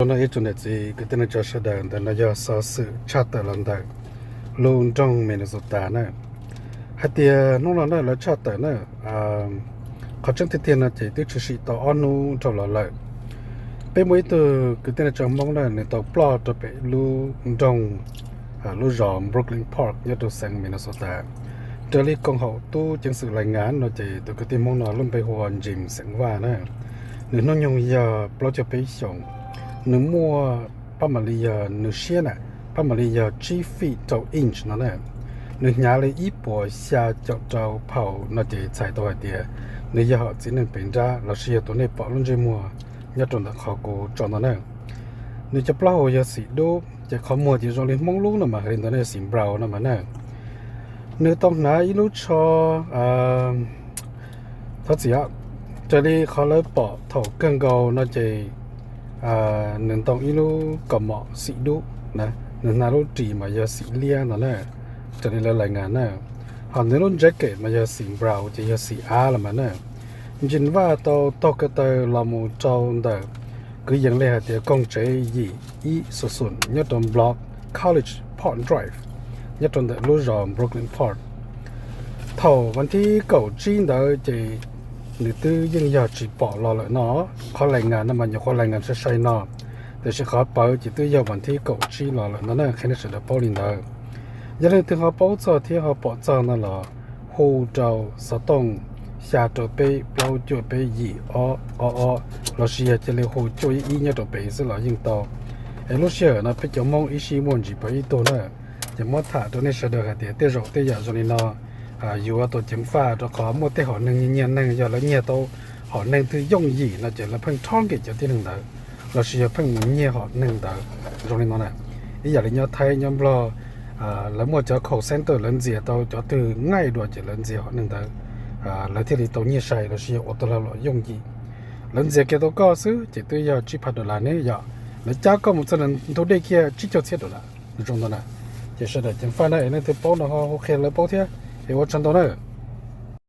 Ua no ib tsoom niam txiv kwv tij neej tsa sawv daws, ntawm no yog xov xwm tshaj tawm los ntawm lub nroog Minnesota na. Hais tias hnub no na lawv tshaj tawm na, qhov tseeb tiag tiag no ces twb tshwm sim tau ob hnub dhau los lawm. Peb muaj ib tug kwv tij neej tsa Hmoob na, nws tau ploj rau pem lub nroog, lub zos Brooklyn Park nyob rau xeev Minnesota. Raws li koom haum tub ceev xwm lais ngas no ces tus kwv tij Hmoob no lub npe hu ua Ntsim xeem Vaj na. Nws hnub nyoog yog plaub caug peb xyoos. Nws muaj pab mam li yog nws siab na, pab mam li yog tsib feet rau inch no na. Nws hnyav li ib puas xya caum rau pound no ces txhais tau hais tias nws yog hom txiv neej pem nrab lossis yog tus nej pom lub ntsej muag nyob rau ntawm qhov kuv tso no na. Nws cov plaub hau yog xim dub, ces qhov muag ces zoo li Hmoob lub no mas hais li ntawd ne, xim brown no mas na. Nws tau hnav ib lub tsho, thov txim, raws li qhov lawv pom thaum kawg nkaus no ces nws ntoo ib lub kaus mom xim dub na, nws hnav lub ris mas yog xim liab no na, raws li lawv lais ngas na. Ho nws lub jacket mas yog xim brown ces yog xim av los mas na. Ntsim Vaj tau taug ko taw los mus rau ntawm kwv yees li hais tias koog tsev yim ib xus xum nyob rau Block College Park Drive nyob rau ntawm lub zos Brooklyn Park. Thaum vas thib kaum tsib ntawd ces nws twb yeej yog tsis pom los lawm no. Qhov lais ngas no mas nyuam qhuav lais ngas sai sai no, tiam sis qhov pawv ces twb yog vas thib kaum tsib los lawm no na, qhia nej sawv daws paub li ntawd. Yog leej twg ho paub txog thiab ho pom txog no los hu rau xov tooj xya rau peb plaub cuaj peb yim ob ob ob, lossis yog cia li hu cuaj ib ib nyob rau pem xwb los yeej tau. Es lub sij hawm no peb cov Hmoob ib sij muaj ntsis pawv ib tug na, ces muab tham rau nej sawv daws hais tias tej zaum tej yam zoo li no yuav tau ceev faj, rau qhov muaj tej hom neeg nyiag neeg, yog lawv nyiag tau hom neeg twg yooj yim no ces lawv pheej rhob nkem cov tib neeg ntawd, lossis yog pheej mus nyiag hom neeg ntawd zoo li no na. Ib yam li nyob Thaib nyob Nplog, lawv muaj cov call center, lawv ntxias tau cov twg ngaij dua ces lawv ntxias hom neeg ntawd, lawv thiaj li tau nyiag sai lossis yog ua tau lag luam yooj yim. Lawv ntxias kiag tau koj xwb ces twb yog tsib phav dollar ne yom, lawv cab koj mus txog ntua dej kiag tsib caug txhiab dollar zoo ntawd na. Ces sawv daws ceev faj na, es leej twg paub no ho hu qhia lawv paub thiab, es ua tsaug ntau na.